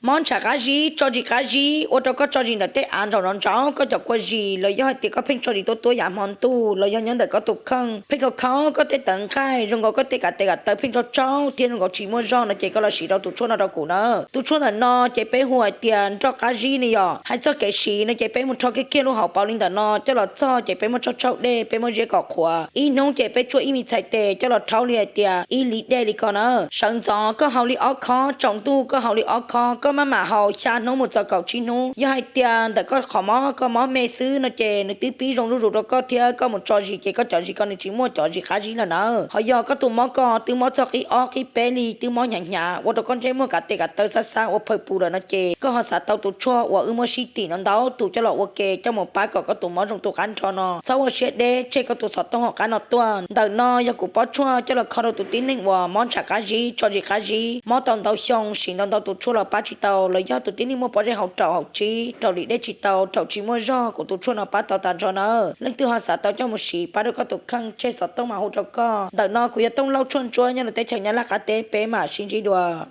Mob ntshav qab zib, tso zis qab zib, ua rau koj tso zis ntawm tej av ntsaum no ntsaum koj cov kua zis, los yog hais tias koj pheej tso zis tuab tuab yav hmo ntuj, los yog nyob ntawm koj tus kheej pheej khaus khaus koj tej tawv nqaij, zoo nkaus koj tej kav tes kav taw pheej tsaug tsaug thiab zoo nkaus tsis muaj zog no ces koj los siv rau tus tshuaj no rau kuv na. Tus tshuaj ntawm no ces peb hu hais tias nroj qab zib ne yom. Hais txog kev siv no ces peb mus rho kiag kiag lub hauv paus li ntawm no coj los txog ces peb muab tsaug tsaug dej, peb muab ziab kom qhuav. Ib hnub ces peb tsuaj ib me txhais tes coj los rhaub li hais tias ib lis dej li ko na. Sawv ntxov koj haus li ob khob, tsaus ntuj koj haus li ob khob, koj maj mam haus xya hnub mus txog kaum tsib hnub. Yog hais tias ntawm koj qhov mob koj mob me xwb no ces nws twb pib zoo zuj zus rau koj thiab koj mus tso zis ces koj cov zis ko nws tsis muaj cov zis qab zib lawm na. Ho yog koj tus mob ko twb mob txog qib ob qib peb li twb mob hnyav hnyav ua rau koj ntsej muag kav tes kav taw xab xab ua phawj pus lawm no ces koj ho xav tau tus tshuaj uas wb muab sib tim no ntau tus coj los ua ke coj mus pab kom koj tus mob zoo tu qab nrho no txhob ua siab deb, tseg koj tus xov tooj hauv qab no tuaj. Ntawm no yog kuv pob tshuaj coj los kho rau tus tib neeg uas mob ntshav qab zib, tso zis qab zib, mob tau ntau xyoo siv ntau ntau tus tshuaj los pab tsis tau, los yog tus tib neeg muaj pob zeb hauv raum hauv tsib, raum lim dej tsis tau, raum tsis muaj zog, kuv tus tshuaj no pab tau tas nrho na. Leej twg ho xav tau coj mus siv pab rau koj tus kheej tseg xov tooj mas hu rau koj. Ntawm no kuv yog Tooj Lauj Tshuaj Ntsuab nyob rau teb chaws Nyab Laj qab teb, peb mam sib ntsib dua.